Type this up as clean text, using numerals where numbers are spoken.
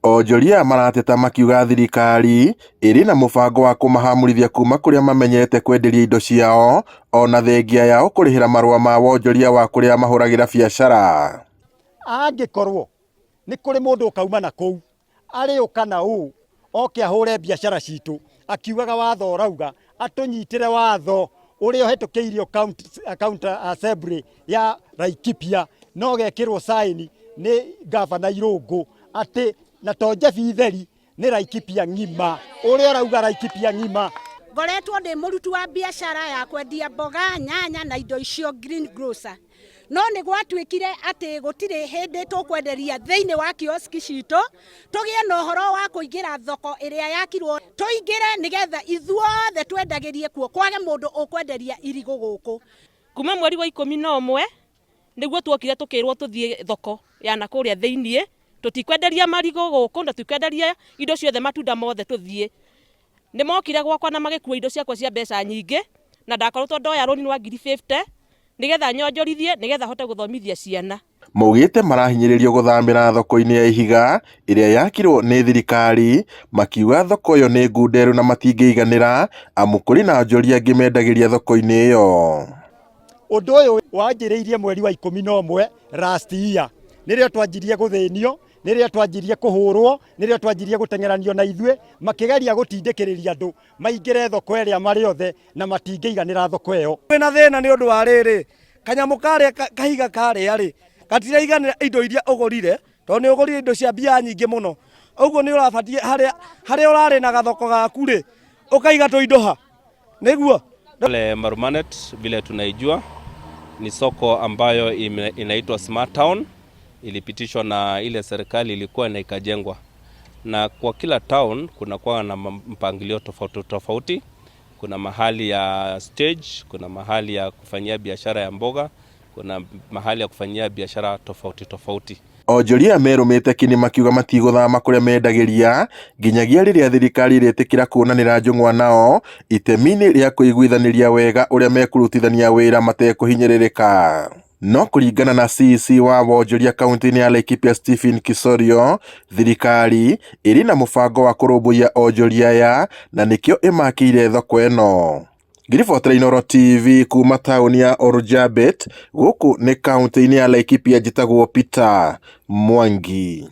Onjoria aya marateta makiuga thirikari ĩrĩ na mũbango wa kũmahamũrithia kuma kũrĩa mamenyerete kwenderia indo ciao ona thengia yao kũrĩhĩra marũa ma wonjoria wa kũrĩa mahũragĩra biacara. Angĩkorwo nĩ kũrĩ mũndũ ũkauma na kũu arĩ ũ kana ũ oke ahũre biacara citũ akiugaga watho ũrauga atũnyitĩre watho ũrĩa ũhetũkĩirio county assembly ya Laikipia na ũgekĩrwo sign nĩ ngavana Irũngũ atĩ na to Njebi theri nĩ Laikipia ng'ima ũrĩa ũrauga Laikipia ng'ima. Ngoretwo ndĩ mũruti wa biacara ya kwendia mboga, nyanya na indo icio green grocer. No nĩ gwatuĩkire atĩ gũtirĩ hĩndĩ tũkwenderia thĩinĩ wa kioski citũ, tũgĩe na ũhoro wa kũingĩra thoko ĩrĩa yakirwo, tũingĩre nĩgetha ithuothe twendagĩrie kuo, kwage mũndũ ũkwenderia irigũ gũkũ. Kuma mweri wa 11 nĩguo tuokire tũkĩrwo tũthiĩ thoko ya na kũrĩa thĩiniĩ, tũtikwenderia marigũ gũkũ na tũtikwenderia indo ciothe matunda mothe tũthiĩ. Nĩ mokire gwakwa na magĩkua indo ciakwa cia mbeca nyingĩ, na ndakoretwo ndoya rũni rwa ngiri 50 nĩgetha nyonjorithie nĩgetha hote gũthomithia ciana. Maugĩte marahinyĩrĩrio gũthamĩra thoko-inĩ ya Ihiga ĩrĩa yakirwo nĩ thirikari, makiuga thoko ĩyo nĩ ngunderu na matingĩiganĩra amu kũrĩ na onjoria angĩ mendagĩria thoko-inĩ ĩyo. Ũndũ ũyũ wanjĩrĩirie mweri wa 11 last year, nĩrĩo twanjirie gũthĩnio, nĩrĩo twanjirie kũhũrwo, nĩrĩo twanjirie gũteng'eranio na ithuĩ, makĩgeria gũtindĩkĩrĩria andũ maingĩre thoko ĩrĩa marĩ othe na matingĩiganĩra thoko ĩyo. Kwĩna thĩna nĩ ũndũ wa rĩrĩ, kanyamũ karĩa kahiga karĩa rĩ, gatiraiganĩra indo iria ũgũrire, tondũ nĩ ũgũrire indo cia mbia nyingĩ mũno. Ũguo nĩ ũrabatiĩ harĩa ũrarĩ na gathoko gaku rĩ, ũkaiga tũindo ha? Nĩguo. Pale Marumanet vile tunaijua ni soko ambayo inaitwa Smart Town, ilipitishwa na ile serikali ilikuwa na ikajengwa. Na kwa kila town kuna kuwa na mpangilio tofauti tofauti. Kuna mahali ya stage, kuna mahali ya kufanyia biashara ya mboga, kuna mahali ya kufanyia biashara tofauti tofauti. Onjoria merũmĩte kini makiuga matigũthama kũrĩa mendagĩria nginyagia rĩrĩa thirikari ĩrĩtĩkĩra kuonanĩra njũng'wa nao itemi-inĩ rĩa kũiguithanĩria wega ũrĩa mekũrutithania wĩra matekũhinyĩrĩrĩka. No kũringana na CEC wa wonjoria kaunti-inĩ ya Laikipia Stephen Kisorio, thirikari ĩrĩ na mũbango wa kũrũmbũiya onjoria aya na nĩkĩo ĩmakĩire thoko ĩno. Ngĩribotera Inooro TV kuma taũni ya Oljabet, gũkũ nĩ kaunti-inĩ ya Laikipia, njĩtagwo Peter Mwangi.